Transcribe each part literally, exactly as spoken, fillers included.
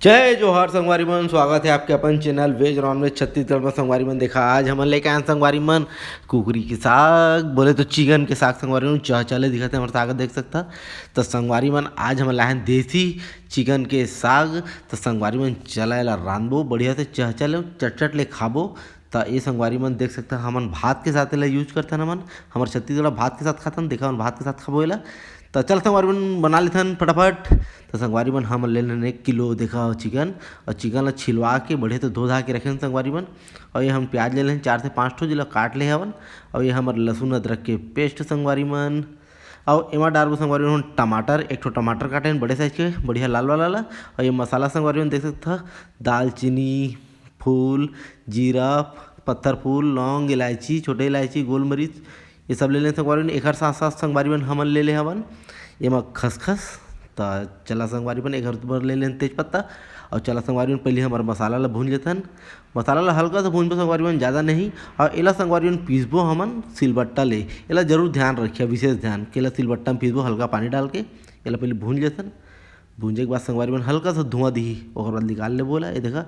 जय जोहार संगवारी मन, स्वागत है आपके अपन channel veg non veg Chhattisgarh में। संगवारी मन, देखा, आज हमन लेके आए हैं संगवारी मन कुकरी के साग, बोले तो चिकन के साग। संगवारी मन, चहचह ले दिखत है हमर साग, देख सकता। तो संगवारी मन, आज हमन लाए हैं देसी चिकन के साग। तो संगवारी मन, चला एला रांधबो बढ़िया से, चहचह ले चटचट ले खाबो। त ए संगवारी मन, देख सकता, हमन भात के साथ एला यूज करथन। हमन हमर छत्तीसगढ़ भात के साथ खाथन। देखा, हमन भात के साथ खाबो एला। त चल संगवारी मन, बना लेथन फटाफट। त संगवारी मन, हमन ले लेन एक किलो, देखा, चिकन। और चिकन ला छिलवा के बढ़िया से धो धा के रखेन संगवारी मन। और ये हम प्याज ले लेन चार से पाँच ठो, जेला काट ले हवन। और ये हमर लहसुन अदरक के पेस्ट संगवारी मन। और एमा डालबो संगवारी मन टमाटर, एक ठो टमाटर काटेन बड़े साइज के, बढ़िया लाल वाला ला। और ये मसाला संगवारी मन, देख सकता, दालचीनी, फूल, जीरा, पत्थर फूल, लौंग, इलायची, छोटे इलायची, गोलमरीच, ये सब ले लेन संगवारी मन। एकर साथ साथ संगवारी मन, हमन ले ले हवन एमा खसखस। त चला संगवारी मन, एकर बर ले लेन तेजपत्ता। और चला संगवारी मन, पहले हमर मसाला ला भून लेथन। मसाला ला हल्का से भूनबो संगवारी मन, ज़्यादा नहीं। और एला संगवारी मन, पीसबो हमन सिलबट्टा ले। एला जरूर ध्यान रखिया, विशेष ध्यान, कि एला सिलबट्टा में पीसबो हल्का पानी डाल के। एला पहले भून लेथन। भूंजे के बाद संगवारी मन, हल्का सा धुआं दिही, ओकर बाद निकाल लेबो एला। ये देखा,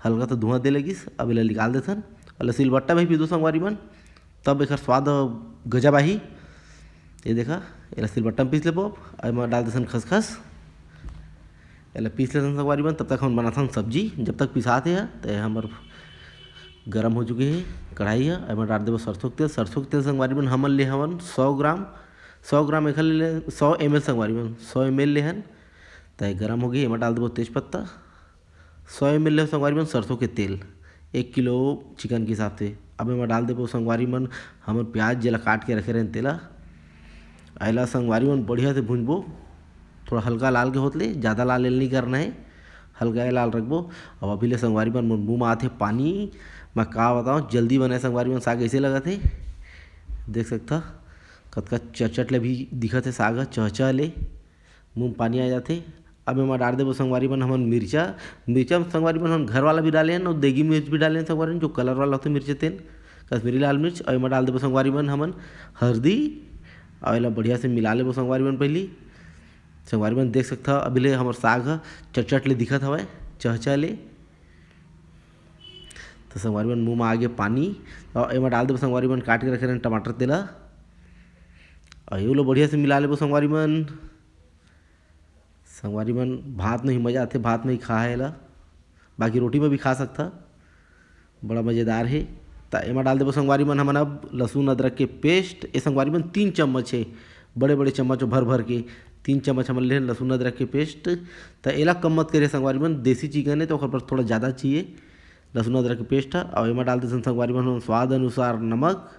हल्का सा धुआं दे लगिस, अब एला निकाल देथन। एला सिलबट्टा में ही पीसो संगवारी मन, तब एकर स्वाद गजब आही। ये देखा, एला सिलबट्टा में पीस लेबो। अब एमा डाल देथन खसखस, एला पीस लेथन संगवारी मन। तब तक हमन बनाथन सब्जी, जब तक पिसात हे। त हमर गरम हो चुके हे कढ़ाई ह। एमा डाल देबो सरसों के तेल। सरसों के तेल संगवारी मन, हमन ले हवन सौ ग्राम, सौ ग्राम एखर ले, सौ एम एल संगवारी मन, सौ एम एल ले हन। त ये गरम हो गई, एमा डाल देबो तेजपत्ता। सौ एम एल ले संगवारी मन सरसों के तेल, एक किलो चिकन के हिसाब से। अब एमा डाल देबो संगवारी मन हमर प्याज, जेला काट के रखे रहेन तेला। एला संगवारी मन बढ़िया से भूंजबो, थोड़ा हल्का लाल के होत ले, ज़्यादा लाल एल नहीं करना है, हल्का ही लाल रखबो। अब अभी ले संगवारी मन मोर मुंह में आथे पानी, मैं का बताऊँ, जल्दी बनाए संगवारी मन, साग ऐसे लगत हे, देख सकता, कतका चटचट ले भी दिखत हे साग ह, चहचह ले मुंह में पानी आ जाथे। अब एमा डाल देबो संगवारी मन हमन मिर्चा। मिर्चा संगवारी मन हमन घर वाला भी डाले हन और देगी मिर्च भी डाले हन संगवारी मन, जो कलर वाला होथे मिर्चा तेन, कश्मीरी लाल मिर्च। और एमा डाल देबो संगवारी मन हमन हल्दी। और एला बढ़िया से मिला लेबो संगवारी मन। पहली संगवारी मन देख सकथा, अभी ले हमर साग ह चटचट ले दिखत हवय, चहचह ले। तो संगवारी मन मुंह में आगे पानी। और एमा डाल देबो संगवारी मन काट के रखे रहन टमाटर तेला। और ये लो बढ़िया से मिला लेबो संगवारी मन। संगवारी मन, भात में ही मजा आथे, भात में ही खा है एला, बाकी रोटी में भी खा सकथा, बड़ा मज़ेदार हे। त एमा डाल देबो संगवारी मन हमन अब लहसुन अदरक के पेस्ट। ए संगवारी मन तीन चम्मच हे, बड़े बड़े चम्मच भर भर के तीन चम्मच हमन लेहन लहसुन अदरक के पेस्ट। त एला कम मत करिए संगवारी मन, देसी चिकन हे तो ओकर पर थोड़ा ज़्यादा चाहिए लहसुन अदरक के पेस्ट ह। और एमा डाल देथन संगवारी मन हमन स्वाद अनुसार नमक।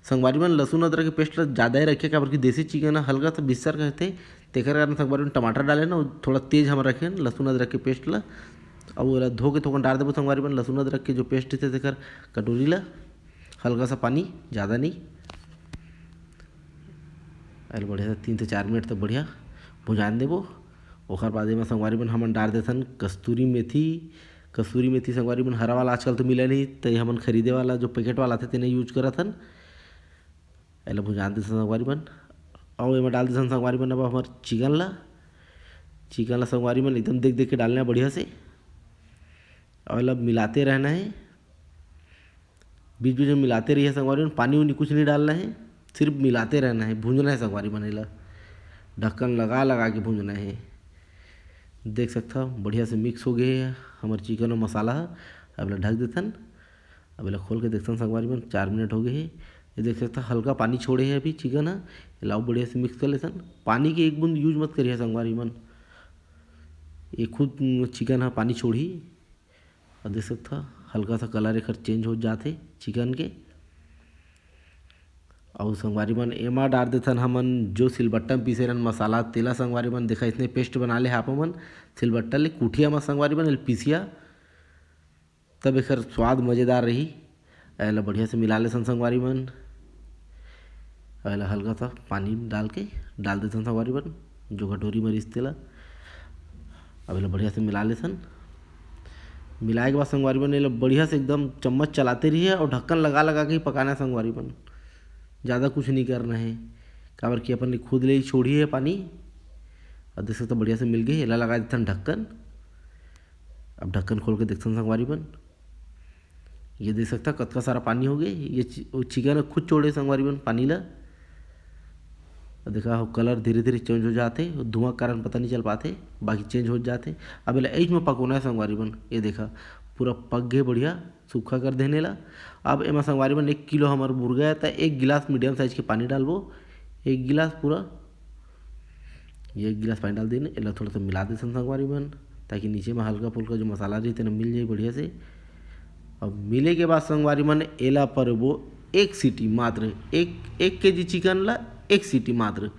संगवारी मन लहसुन अदरक के पेस्ट ल ज़्यादा ही रखे, काबर कि देसी चिकन ह हल्का सा बिस्सर कहते, तेकर कारण संगवारी मन टमाटर डाले ना, थोड़ा तेज हम रखे लहसुन अदरक के पेस्ट ल। और ओला धो के थोकन डाल देबो संगवारी मन लहसुन अदरक के जो पेस्ट थे तेकर कटोरी ल, हल्का सा पानी, ज़्यादा नहीं। अरे बढ़िया से तीन से चार मिनट तक बढ़िया भुजान देबो। ओकर बाद एमा संगवारी मन हमन डाल देथन कस्तूरी मेथी। कस्तूरी मेथी संगवारी मन हरा वाला आजकल तो मिले नहीं, त हमन खरीदे वाला जो पैकेट वाला आथे तेने यूज करत हन। एला भुजान देथन संगवारी मन। अउ एमा डाल देथन संगवारी मन अब हमर चिकन ला। चिकन ला संगवारी मन एकदम देख देख के डालना है बढ़िया से। और एला मिलाते रहना है, बीच बीच में मिलाते रहिए संगवारी मन। पानी उनी कुछ नहीं डालना है, सिर्फ मिलाते रहना है, भूंजना है संगवारी मन एला। ढक्कन लगा लगा के भूंजना है। देख सकता बढ़िया से मिक्स हो गए है हमर चिकन और मसाला ह। अब एला ढक देथन। अब एला खोल के देखथन संगवारी मन, चार मिनट हो गए हे। ये देख सकता हल्का पानी छोड़े हे अभी चिकन ह। एला अउ बढ़िया से मिक्स कर लेथन। पानी के एक बूंद यूज मत करिए संगवारी मन, ये खुद चिकन ह पानी छोड़ही। और देख सकता हल्का सा कलर एकर चेंज हो जाथे चिकन के। अउ संगवारी मन एमा डाल देथन हमन जो सिलबट्टा में पीसे रहन मसाला, तेला संगवारी मन देखा इसने पेस्ट बना ले हाप मन सिलबट्टा ले। कुठिया म संगवारी मन एला पीसिया, तब एकर स्वाद मज़ेदार रही। एला बढ़िया से मिला लेथन संगवारी मन। एला हल्का सा पानी डाल के डाल देथन संगवारी मन, जो कटोरी में रिस तेला। अब एला बढ़िया से मिला लेथन। मिलाए के बाद संगवारी मन एला बढ़िया से एकदम चम्मच चलाते रहिए और ढक्कन लगा लगा के ही पकाना है संगवारी मन, ज़्यादा कुछ नहीं करना है, काबर कि अपन ले खुद ले ही छोड़ही है पानी। और देख सकता बढ़िया से मिल गए, एला लगा देथन ढक्कन। अब ढक्कन खोल के देखथन संगवारी मन, ये देख सकथा कतका सारा पानी हो गे। ये चि-, वो चिकन ह खुद छोड़े संगवारी मन पानी ला। अब देखा, वो कलर धीरे धीरे चेंज हो जाथे, वो धुआं के कारण पता नहीं चल पाथे, बाकी चेंज हो जाथे। अब एला एज में पकोना है संगवारी मन। ये देखा, पूरा पक गे बढ़िया, सूखा कर देने ला। अब एमा संगवारी मन एक किलो हमर मुर्गा है, त एक गिलास मीडियम साइज के पानी डालबो, एक गिलास पूरा। ये एक गिलास पानी डाल देन, एला थोड़ा सा मिला देथन संगवारी मन, ताकि नीचे में हल्का फुल्का जो मसाला रही तेन मिल जाए बढ़िया से। अब मिले के बाद संगवारी मन एला परबो एक सीटी मात्र, एक एक के जी चिकन ला एक सीटी मात्र।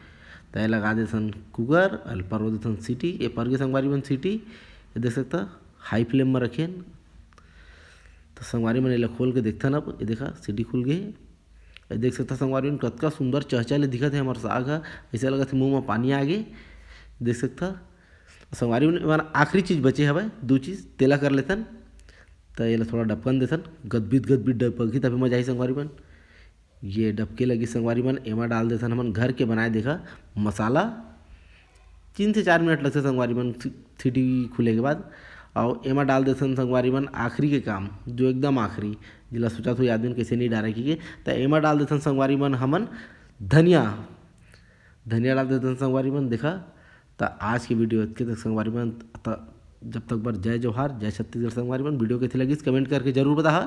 त लगा देथन कुकर, अल परबो देथन सीटी। ये पर गे संगवारी मन सीटी, ये देख सकथा हाई फ्लेम में रखेन। तो संगवारी मन एला खोल के देखथन, अब ये देखा सीटी खुल गे। ये देख सकथा संगवारी मन कतका सुंदर चहचह ले दिखत है हमर साग ह, ऐसा लगत है मुंह में पानी आ गे। देख सकथा संगवारी मन, एमन आखिरी चीज बचे हवय, दू चीज तेला कर लेथन। त एला थोड़ा डबकन देथन, गदबित गदबित डबकही तभी मजा आही संगवारी मन। ये डबके लगी संगवारी मन, एमा डाल देथन हमन घर के बनाए देखा मसाला। तीन से चार मिनट लगथे संगवारी मन सी-, सीटी खुले के बाद। और एमा डाल देथन संगवारी मन आखिरी के काम, जो एकदम आखिरी, जिला सोचत हो आदमी कैसे नहीं डारे की के, त एमा डाल देथन संगवारी मन हमन धनिया। धनिया डाल देथन संगवारी मन। देखा, त आज की वीडियो इतके तक संगवारी मन। त जब तक बर जय जोहार, जय छत्तीसगढ़ संगवारी मन। वीडियो कैसे लगिस कमेंट करके जरूर बताहा।